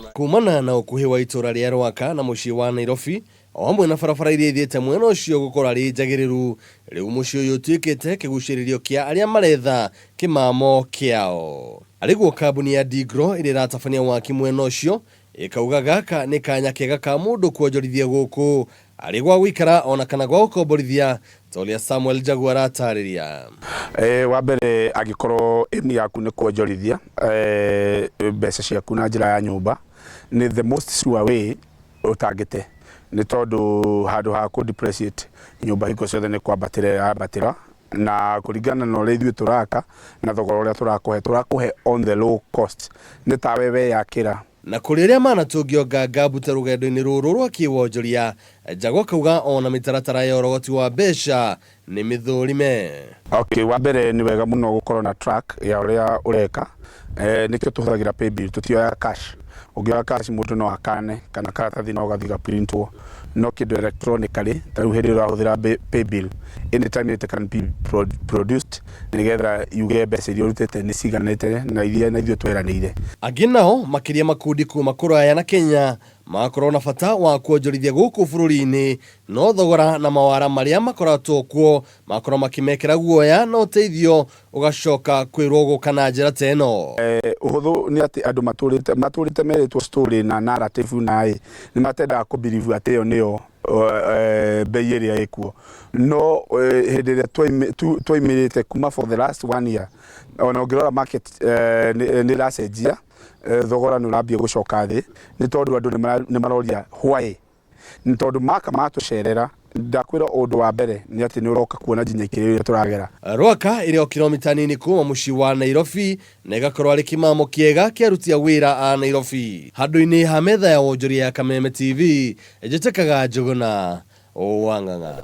Kumana na ũkuhĩ wa itũra rĩa Rwaka na mũciĩ wa Nairobi o hamwe na barabara iria ithiĩte mwena ũcio gũkorwo arĩ njagĩrĩru, rĩu mũciĩ ũyũ ũtuĩkĩte kĩgucĩrĩrio kĩa arĩa maretha kĩmamo kĩao. Arĩguo kambuni ya Digro ĩrĩa ĩratabania waki mwena ũcio ĩkauga gaka nĩ kanya kega ka mũndũ kuonjorithia gũkũ arĩ gwa gũikara ona kana gwa gũkomborithia ta ũrĩa Samuel Njagu aratarĩria. Wa mbere, angĩkorwo aim yaku nĩ kuonjorithia mbeca ciaku na njĩra ya nyũmba, nĩ the most sure way ũtangĩte, nĩ tondũ handũ ha kũ depreciate nyũmba hingo ciothe nĩ kwambatĩra ĩrambatĩra, na kũringana na ũrĩa ithuĩ tũraka na thogora ũrĩa tũrakũhe, tũrakũhe on the low cost, nĩ tawe weyakĩra. Na kũrĩ arĩa manatũngio nganga mbute rũgendo-inĩ rũrũ rwa kĩwonjoria, Njagu akauga ona mĩtaratara ya ũrogoti wa mbeca nĩ mĩthũrime. Okay, wa mbere nĩ wega mũno gũkorwo na track ya ũrĩa ũreka, nĩkĩo tũhũthagĩra paybill, tũtioyaga cash. Ũngĩoya cash mũndũ no akane kana karatathi no gathiĩ gaprintwo, no kĩndũ electronically, ta rĩu hĩndĩ ĩrĩa ũrahũthĩra paybill, anytime it can be produced nĩgetha yuge mbeca iria ũrutĩte nĩ ciganĩte na iria na ithuĩ tweranĩire. Angĩ nao makĩria makundi kuma kũraya na Kenya makorwo na bata wa kuonjorithia gũkũ bũrũri-inĩ, no thogora na mawara marĩa makoretwo kuo makorwo makĩmekĩra guoya na ũteithio ũgacoka kwĩrwo gũka na njĩra ta ĩno. Ũhũthũ nĩ atĩ andũ matũrĩte merĩtwo story na narrative na ĩ nĩ matendaga kũ believe atĩ ĩyo nĩyo bei ĩrĩa ĩkuo, no hĩndĩ ĩrĩa twaimĩrĩte kuma for the last one year, ona ũngĩrora market nĩ ĩracenjia, thogora nĩ ũrambia gũcoka thĩ, nĩ tondũ andũ nĩ maroria why, nĩ tondũ maka matũcerera. Ndakwĩra ũndũ wa mbere nĩ atĩ nĩ ũroka kuona nginya ikĩro iria tũragera. Rwaka ĩrĩ o kilomita nini kuma mũciĩ wa Nairobi na ĩgakorwo arĩ kĩmamo kĩega kĩa aruti a wĩra a Nairobi. Handũ-inĩ ha metha ya wonjoria ya Kameme TV, njĩtĩkaga Njũgũna wa Ng'ang'a.